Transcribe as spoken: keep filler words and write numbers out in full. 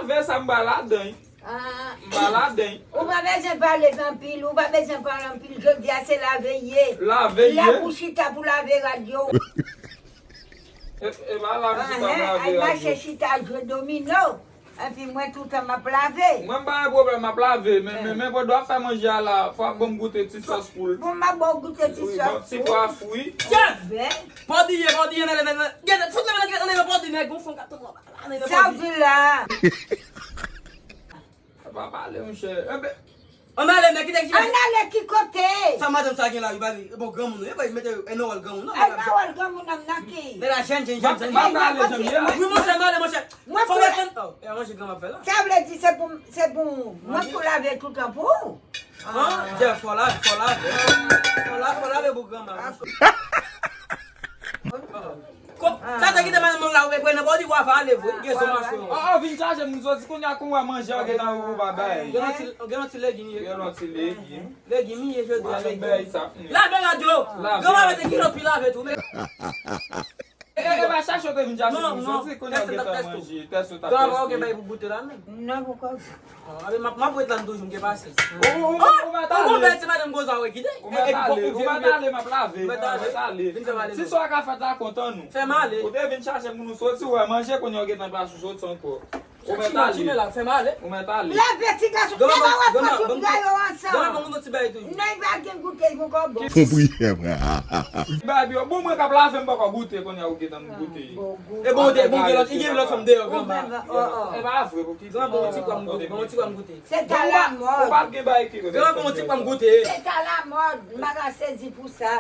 Lave sa m pa ladan. M pa ladan. Ou pa bezwen pale anpil, ou pa bezwen pale anpil. Jodi a se lave ye. Lave ye. Lè pou chita pou lave rad yo. E, e pa lave chita pou lave rad yo. Al mache chita jwe domino. Epi mwen toutan m ap lave. Mwen m pa gen pwoblèm, m ap lave. Men, men, men pandan w ap fè manje a la, fò w ap ban m goute ti sòs poul. Bon, m ap ba w goute ti sòs poul. Ti pwa fri. Chèf! Pa bliye, pa bliye, nan, nan, nan. Gade, fout nan, nan, nan, nan, pa bliye, nèg, gon fon ka tonbe anba la, nan, nan, pa bliye. Sa w di la? Pa pale, monchè. Enben, ann ale, nèg, kite, kite. Ann ale ki kote? Sa madanm sa gen la, wi, ba li. Bon, granmoun, wi, ba li mete en Noël granmoun, non? En Noël granmoun, nan, nan ki? Men la, jèn, jèn, jèn, jèn. M ap ale, jèn, jèn. Wi, monchè, m ale, monchè. Mwen fò pou manje granm ap fè la. Sa vle di se pou, se pou mwen pou lave toutan pou ou? Ah, Jeff, fò lave, fò lave. Fò lave, fò lave pou granma. Ko-, sa te kite madanm la, ou reprene bò, li wa va ale vre, gen zo mache. Ah, ah, vin chaje m, soti kounye a, kon wè manje a, gen nan ou pa bay. Gen yon ti, gen yon ti legim ye. Gen yon ti legim. Legim ye, jodi a, legim. Lave rad yo. Granma mete kilo pi lave tou, men. E, e, e pa chache w te vin chache pou m soti, kounye a w gentan manje, tès ou t ap teste. Granma, ou gen bagay pou goute la menm? Non, poko. Ah, abe, m ap, m ap ret la, m toujou, m gen pasyans. Ou, ou, ou, ou mèt ale. Ou bèl ti madanm konsa, wè, kite. Ou mèt ale, ou mèt ale, m ap lave. Ou mèt ale. Vin fè m ale. Ti swa ka fèt la kontan nou. Fè m ale. Ou te vin chache pou nou soti, ou wè manje, kounye a w gentan pa sou soti ankò. Ou mèt ale. Ou mèt ale. Leve ti gason, te ba w ap fè tout bagay yo ansanm. Granma, ban m yon ti bagay toujou. Non, li pa gen goute, li poko bon. Konpri. Bagay yo, bon, mwen k ap lave, m poko goute, kounye a ou gentan goute. E bon, ou te, bon, gen lòt, gen lòt fanm deyò, granma. E pa vre, pou ki. Granma, ban yon ti pwa m goute, ban yon ti pwa m goute. Se ta la mòd. Ou pa gen bagay ki. Granma, ban yon ti pwa m goute. Se ta la mòd, m pa ka sezi pou sa.